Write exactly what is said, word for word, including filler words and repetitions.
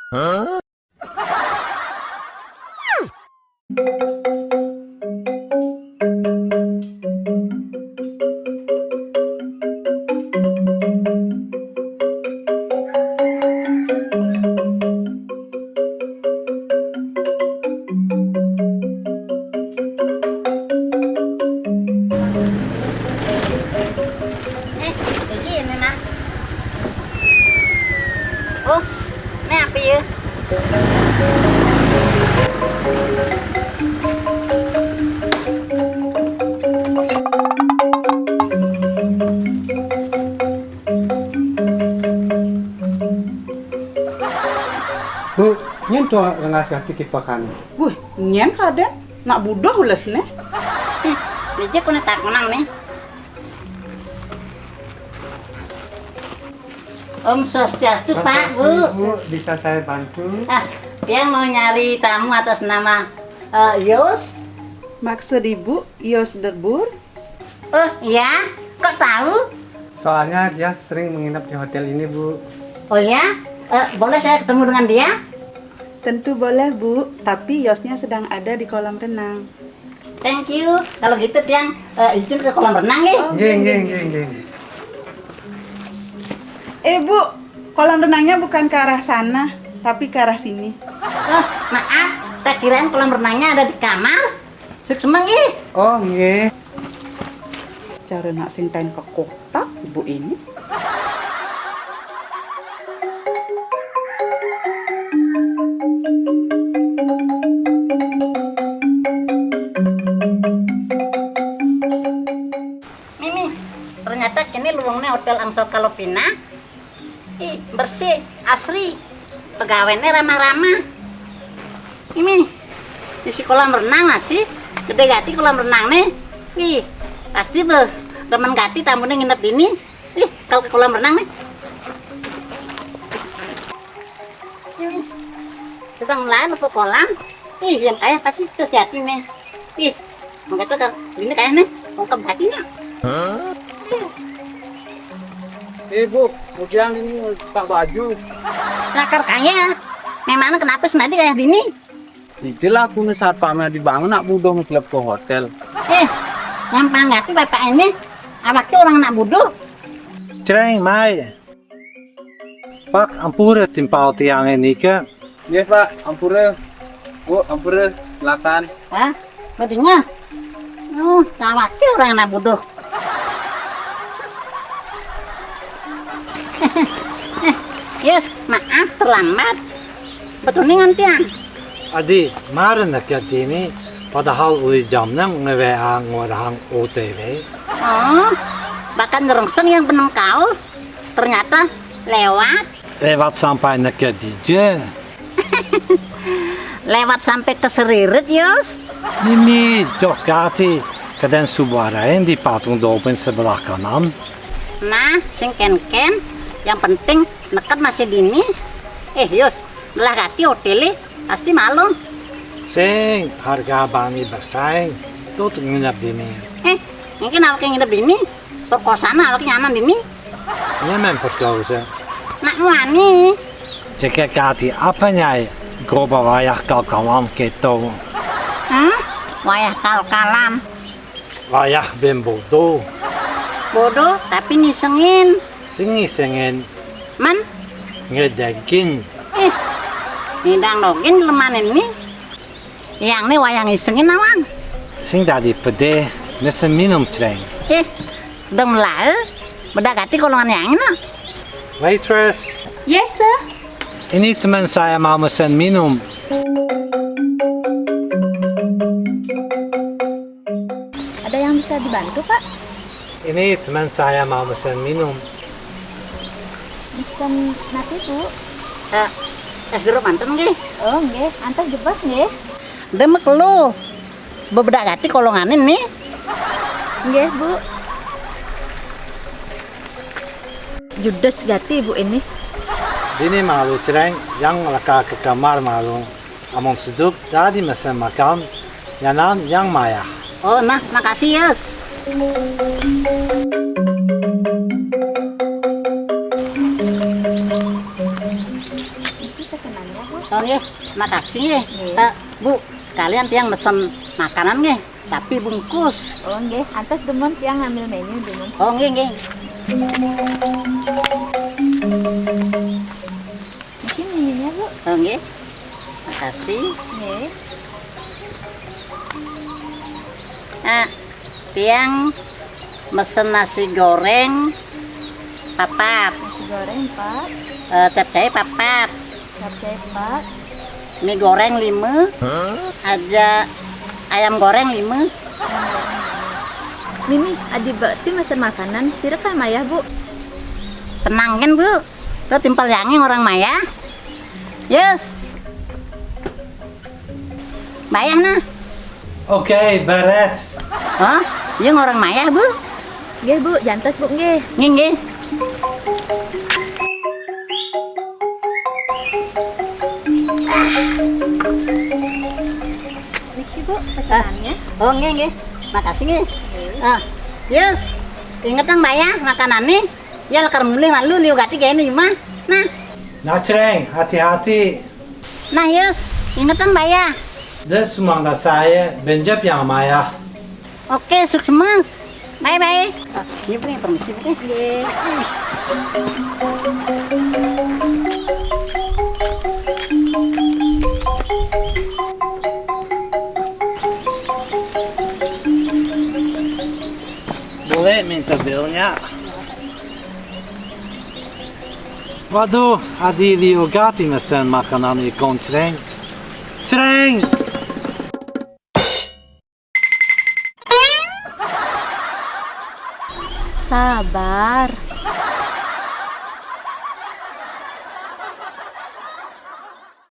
Hah? Eh, ini mah. Oh, ini apa ya? Bu, nyen to rengas gati kipakan. Wih, nyen kaden, nak buduh ules ne. Ih, beje kone tak menang nih. Om Swastiastu, Pak, Bu. Swastiastu, Bu. Bisa saya bantu? Ah, dia mau nyari tamu atas nama, eh, Yos. Maksud Ibu, Yos Debur? Oh, iya? Kok tahu? Soalnya dia sering menginap di hotel ini, Bu. Oh, ya? Eh, boleh saya ketemu dengan dia? Tentu boleh, Bu, tapi Yosnya sedang ada di kolam renang. Thank you. Kalau gitu, Tiang, eh, izin ke kolam renang, ya? Oh, nggih, nggih, nggih, nggih. Eh, Bu, kolam renangnya bukan ke arah sana, tapi ke arah sini. Oh, maaf, tak kirain kolam renangnya ada di kamar. Suksma nggih. Oh, nggih. Cara nak sinten ke kotak, Ibu ini. Mimi, ternyata kene luungne Hotel Angsoka Lovina. Ih, bersih, asri. Pegawene ramah-ramah. Ini, isi kolam renang masih. Gede gati kolam renang nih. Wih, pasti be, demen gati tamune nginep dini. Ih, kalau ke kolam renang nih. Ih, tukang lain apa kolam? Ih, yang kaya pasti ke siati nih. Ih, mangga tuh, ini kaya nih, ungkep hatinya. Eh, Bu, ujian ini tak baju. Lakar kaya, memangnya kenapa senadi kaya dini? Ijil aku nih satpamnya dibangun nak buduh ngeklep ke hotel. Eh, yang panggati bapak ini, awaknya orang nak buduh. Creng, mai. Pak, ampura timpal tiange nike. Nggih, Pak, ampura. Bu, ampura, silakan. Hah? Bedinga? Oh, awake orang nak buduh. Yus, maaf terlambat. Betulnya ngantian. Adi, maren nak dini, padahal uli jam enam ngewe ngorahang O T W. Oh, bahkan ngerongseng yang benem kau. Ternyata lewat. Lewat sampai neke dije. Lewat sampai ke seririt, Yus. Mimi, jok gati, keden subuh arain di patung dolphin sebelah kanan. Nah, sing ken-ken, yang penting neket masih dini. Eh, Yus, belah gati otele, pasti malu. Sing, harga bani bersaing, tuh nginep dini. Eh, mungkin awake nginep dini, perkosana awake nyanan dini. Nyemen perkausa. Nak wani. Cekek kati apa nyai goba wayah kal-kalam keto. Hmm? Wayah kal-kalam. Wayah ben bodoh. Bodoh tapi ngisengin. Sing ngisengin. Man? Ngedegin. Ih, ngidang dogin lemanin nih. Yang nih wayang isengin nawang. Sing dadi pede, mesen minum, Creng. Eh, sedang melae, bedak gati kolongan yang ini. Waitress. Yes, sir. Ini teman saya mau mesen minum. Ada yang bisa dibantu, Pak? Ini teman saya mau mesen minum. Mesen napi, Bu? Eh, es jeruk manten nggih. Oh, nggih. Antar jebos nggih. Demek lu. Sebab bedak gati kolonganin nih. Nggih, Bu. Judes gati, Bu, ini. Dini malu, Creng, yang leka ke kamar malu. Among sedup dadi mesen makan, nyanan yang mayah. Oh, nah, makasih, Yus. Niki pesenannya, Bu. Oh, nggih. Makasih, nggih. Nggih. Eh, Bu, sekalian tiang mesen makanan, nggih. Tapi bungkus. Oh, nggih. Antos dumun tiang ngambil menu dumun. Oh, nggih, nggih. Niki menunya, Bu. Oh, nggih. Makasih. Nggih. Nah, tiang mesen nasi goreng papat. Nasi goreng, Pak. Eh, capcay papat. Capcay, Pak. Mie goreng lima. Aja ayam goreng lima. Mimi, adi bakti mesen makanan, sira kan mayah, Bu? Tenang kan, Bu. Tuh timpal yangi orang mayah. Yes. Bayah nah. Oke, beres. Hah? Iya orang mayah, Bu? Nggih, Bu, jantos, Bu, nggih. Nggih, nggih. Niki, Bu, pesenannya. Oh, nggih, nggih. Makasih, nggih. Nggih. Ah, yes. Inget nang bayah makanan nih. Ya lekar mulih malu liu gati gaya nih mah. Nah. Nah, Creng, hati-hati. Nah, yes. Inget nang bayah. Deh, sumangga saya, benjep yang maya. Oke, suksma. Bye-bye. Ah, ini punya permisi, Bu. Nggih. Boleh minta bilnya? Waduh, adi liu gati mesen makanan ikon, Creng. Creng! Sabar.